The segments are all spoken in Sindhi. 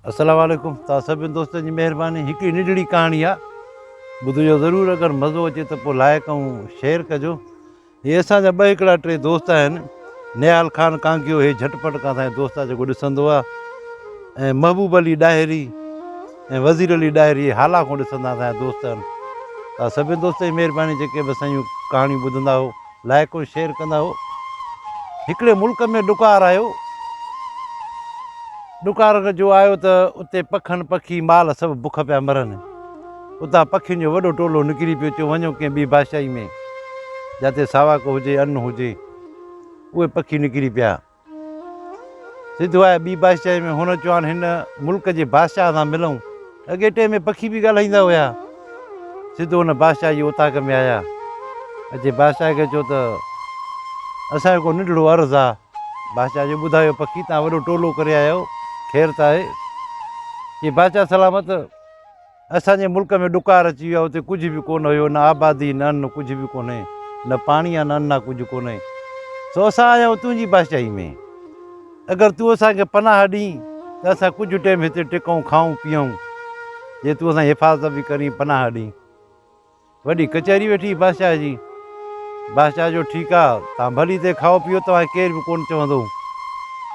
السلام عليڪم توهان سڀني دوستن جي مهرباني هڪڙي ننڍڙي ڪهاڻي آ ٻڌجو ضرور اگر مزو اچي ته پوء لائڪ ۽ شيئر ڪجو هي اسان جا ٻه هڪڙا ٽي دوست آهن نهال خان ڪانگيو هي جهٽ پٽ کان اسان جو دوست آ جيڪو ڏسندو آ ۽ محبوب علي ڏاهري ۽ وزير علي ڏاهري هالا کان ڏسندا اسان جا دوست آهن توهان سڀني دوستن جي مهرباني جيڪي به اسان جون ڪهاڻيون ٻڌندا هو لائڪ ۽ شيئر ڪندا هو. هڪڙي ملڪ ۾ ڏڪار آيو. ڏڪار جو آيو ته اتي پکن پکي مال سڀ بک پيا مرن. اتان پکين جو وڏو ٽولو نڪري پيو چيو وڃو ڪنهن ٻي بادشاهي ۾ جاتي ساواڪ هجي ان هجي. اهي پکي نڪري پيا. سڌو آيا ٻي بادشاهي ۾ هن چيو هاڻ هن ملڪ جي بادشاهه سان ملون. اڳي ٽيم ۾ پکي به ڳالهائيندا هيا. سڌو هن بادشاهه جي اوطاق ۾ آيا. اچي بادشاهه کي چيو ته اسان جو ڪو ننڍڙو عرض آ. بادشاهه چيو ٻڌايو پکي تان وڏو ٽولو ڪري آيا آهيو خير ته آهي؟ چي بادشاهه سلامت اسان جي ملڪ ۾ ڏڪار اچي ويو آهي، اتي ڪجهه به ڪونه هيو، نه آبادي، نه ان، ڪجهه به ڪونهي، نه پاڻي آهي، نه ان آهي، ڪجهه ڪونهي. سو اسان آيا آهيون تنهنجي بادشاهي ۾. اگر تون اسان کي پناهه ڏين ته اسان ڪجهه ٽيم هتي ٽڪون، کائون، پيئون، جي تون اسان جي حفاظت به ڪرين، پناهه ڏين. وڏي ڪچهري ويٺي بادشاهه جي. بادشاهه چيو، ٺيڪ آ، توهان ڀلي هتي کائو پيئو، توهان کي ڪير به ڪونه چوندو.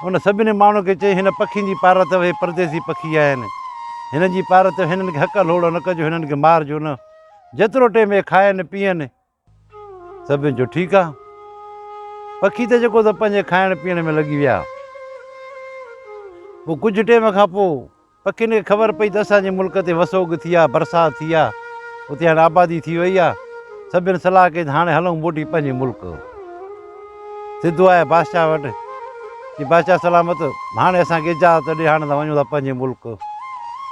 ان سڀني ماڻهن کي چيائين، هن پکين جي پارت اهي پرديسي پکي آهن. هنن جي پارت هنن کي هڪل هوڙ نه ڪجو، هنن کي مارجو نه. جيترو ٽيم اهي کائن پيئن. سڀني چيو، ٺيڪ آ. پکي ته جيڪو ته پنهنجي کائڻ پيئڻ ۾ لڳي ويا. پوء ڪجهه ٽيم کان پوء پکين کي خبر پئي ته اسان جي ملڪ تي وسوڳ ٿي آ، برسات ٿي آ، اتي هاڻي آبادي ٿي وئي آ. سڀن صلاح ڪئي ته هاڻي هلون موٽي پنهنجي ملڪ. سڌو آيا بادشاهه وٽ، چي بادشاهه سلامت، هاڻي اسان کي اجازت ڏي، هاڻي اسان وڃون ٿا پنهنجي ملڪ.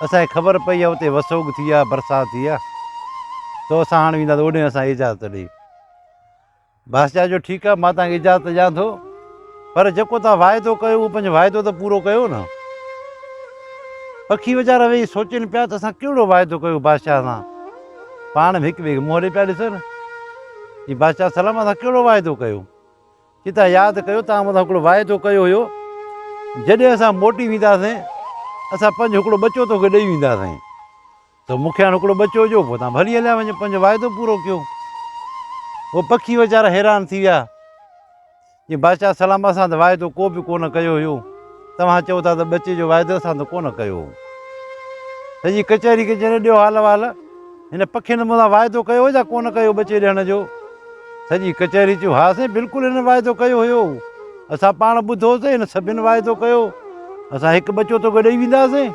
اسان کي خبر پئي آ اتي وسوڳ ٿي آ، برسات ٿي آ، سو اسان هاڻي وينداسين اوڏي اسان کي اجازت ڏي. بادشاهه چيو، ٺيڪ آهي، مان توهان کي اجازت ڏيان ٿو، پر جيڪو توهان واعدو ڪيو، اهو پنهنجو واعدو ته پورو ڪيو نه. پکي ويچارا ويهي سوچين پيا ته اسان ڪهڙو واعدو ڪيو بادشاهه سان؟ پاڻ ۾ هڪ ٻئي کي منهن ڏئي پيا ڏسن. چي بادشاهه سلام، اسان ڪهڙو واعدو ڪيو؟ چي توهان ياد ڪيو، توهان مون سان هڪڙو واعدو ڪيو هيو، جڏهن اسان موٽي وينداسين، اسان پنهنجو هڪڙو ٻچو توکي ڏئي وينداسين. ته مون کي هاڻ هڪڙو ٻچو ڏيو، پوء توهان ڀلي هليا وڃو، پنهنجو واعدو پورو ڪيو. هو پکي ويچارا حيران ٿي ويا، چي بادشاهه سلام اسان ته واعدو ڪو به ڪونه ڪيو هيو، توهان چئو ٿا ته ٻچي جو واعدو اسان ته ڪونه ڪيو هو. سڄي ڪچهري کي جڏهن ڏيو حال احوال، هن پکين مون سان واعدو ڪيو هو يا ڪونه ڪيو ٻچي ڏيڻ جو؟ سڄي ڪچهري چيو ها سائين بلڪل هن واعدو ڪيو هيو، اسان پاڻ ٻڌوسين، هن سڀن واعدو ڪيو. اسان هڪ ٻچو توکي ڏئي وينداسين.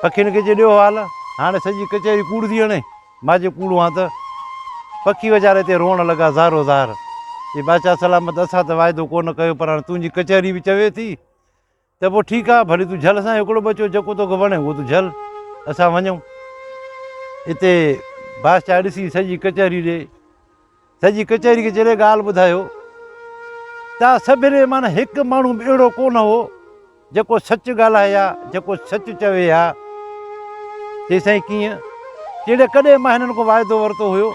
پکين کي چي ڏيو حال، هاڻي سڄي ڪچهري ڪوڙ ٿي هڻي، مان جي ڪوڙو هان ته. پکي ويچارا هتي روئڻ لڳا زارو زار. چي بادشاهه سلامت اسان ته واعدو ڪونه ڪيو پر هاڻي تنهنجي ڪچهري به چوي ٿي ته پوء ٺيڪ آ ڀلي تون جهل سائين هڪڙو ٻچو جيڪو توکي وڻي اهو تون جهل اسان وڃون. اتي بادشاهه ڏسي سڄي ڪچهري ڏي. سڄي ڪچهري کي جڏهن ڳالهه ٻڌايو ته سڀني معنيٰ هڪ ماڻهو به اهڙو ڪونه هو جيڪو سچ ڳالهائي ها، جيڪو سچ چوي ها. چي سائين ڪيئن؟ چيڙي ڪڏهن مان هنن کان واعدو ورتو هيو،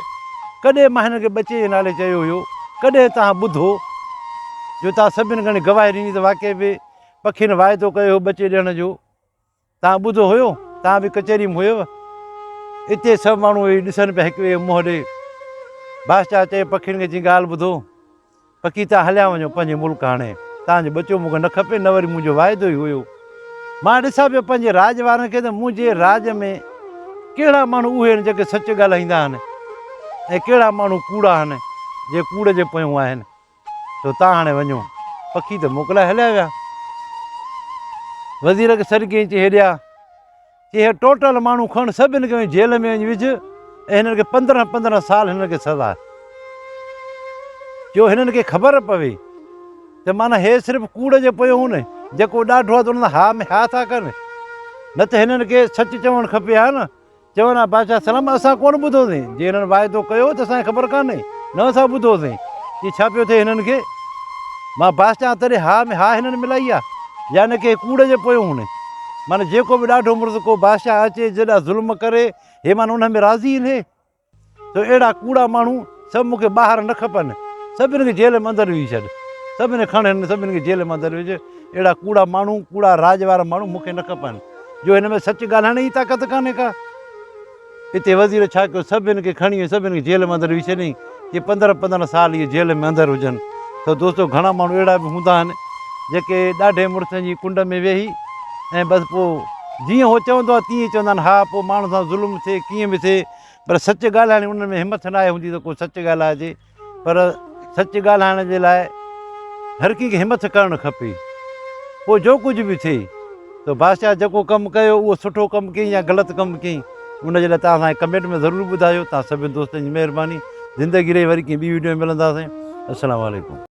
ڪڏهن مان هنن کي ٻچي جي نالي چيو هيو، ڪڏهن توهان ٻڌو جو توهان سڀني کڻي گواهي ڏني ته واقعي به پکين واعدو ڪيو هو ٻچي ڏيڻ جو. توهان ٻڌو هيو؟ توهان به ڪچهري ۾ هيو؟ اتي سڀ ماڻهو ويهي ڏسن پيا هڪ ٻئي کي منهن ڏئي. بادشاهه چيو پکين کي چي ڳالهه ٻڌو، پکي توهان هليا وڃو پنهنجي ملڪ هاڻي توهان جو ٻچو مون کي نه کپي نه وري منهنجو واعدو ئي هيو. مان ڏسان پيو پنهنجي راڄ وارن کي ته منهنجي راڄ ۾ ڪهڙا ماڻهو اهي آهن جيڪي سچ ڳالهائيندا آهن ۽ ڪهڙا ماڻهو ڪوڙا آهن جي ڪوڙ جي پويون آهن. سو تان هاڻي وڃو. پکي ته موڪلائي هليا ويا. وزير کي سڏ ڪيائين چي هيڏي آ. چي هي ٽوٽل ماڻهو کڻ سڀن کي وڃي جيل ۾ وڃي وجهه ۽ هنن کي پندرهن پندرهن سال هنن کي سزا. جو هنن کي خبر پوي ته معنيٰ هي صرف ڪوڙ جي پويون هن جيڪو ڏاڍو آ ته ان سان ها ۾ ها ٿا ڪن نه ته هنن کي سچ چوڻ کپي ها نه. چون ها بادشاهه سلام اسان ڪونه ٻڌوسين، جي هنن واعدو ڪيو هو ته اسان کي خبر ڪانهي، نه اسان ٻڌوسين، چي ڇا پيو ٿئي هنن کي؟ مان بادشاهه آهيان تڏهن ها ۾ ها هنن ملائي آ، يا نه ڪنهن ڪوڙ جي پويون هن. معنيٰ جيڪو به ڏاڍو مڙس ڪو بادشاهه اچي جيڏا ظلم ڪري، هي معنيٰ ان ۾ راضي آهن هي. سو اهڙا ڪوڙا ماڻهو سڀ مون کي ٻاهر نه کپن، سڀن کي جيل ۾ اندر وجهي ڇڏ، سڀن کي کڻ هنن سڀن کي جيل ۾ اندر وجهه، اهڙا ڪوڙا ماڻهو، ڪوڙا راڄ وارا ماڻهو مون کي نه کپن. جو هن ۾ سچ ڳالهائڻ جي طاقت ڪانهي ڪا. اتي وزير ڇا ڪيو سڀن کي کڻي ۽ سڀن کي جيل ۾ اندر وجهي ڇڏيائين جي پندرهن پندرهن سال اهي جيل ۾ اندر هجن ته دوستو گهڻا ماڻهو اهڙا به هوندا آهن جيڪي ڏاڍي مڙسن جي ڪنڊ ۾ ويهي ۽ بس پوء جيئن هو چوندو آهي تيئن چوندا آهن ها پوء ماڻهن سان ظلم ٿئي ڪيئن به ٿئي پر سچ ڳالهائڻ جي انهن ۾ همٿ ناهي هوندي ته ڪو سچ ڳالهائجي پر سچ ڳالهائڻ جي لاء هر ڪنهن کي همٿ ڪرڻ کپي. پوء جو ڪجهه به ٿئي. ته بادشاهه جيڪو ڪم ڪيو اهو سٺو ڪم ڪيائين يا غلط ڪم ڪيائين ان جي لاء توهان اسان کي ڪمينٽ ۾ ضرور ٻڌايو. توهان سڀني دوستن جي مهرباني. زندگي رهي وري ڪنهن ٻي وڊيو ۾ ملنداسين. السلام عليڪم.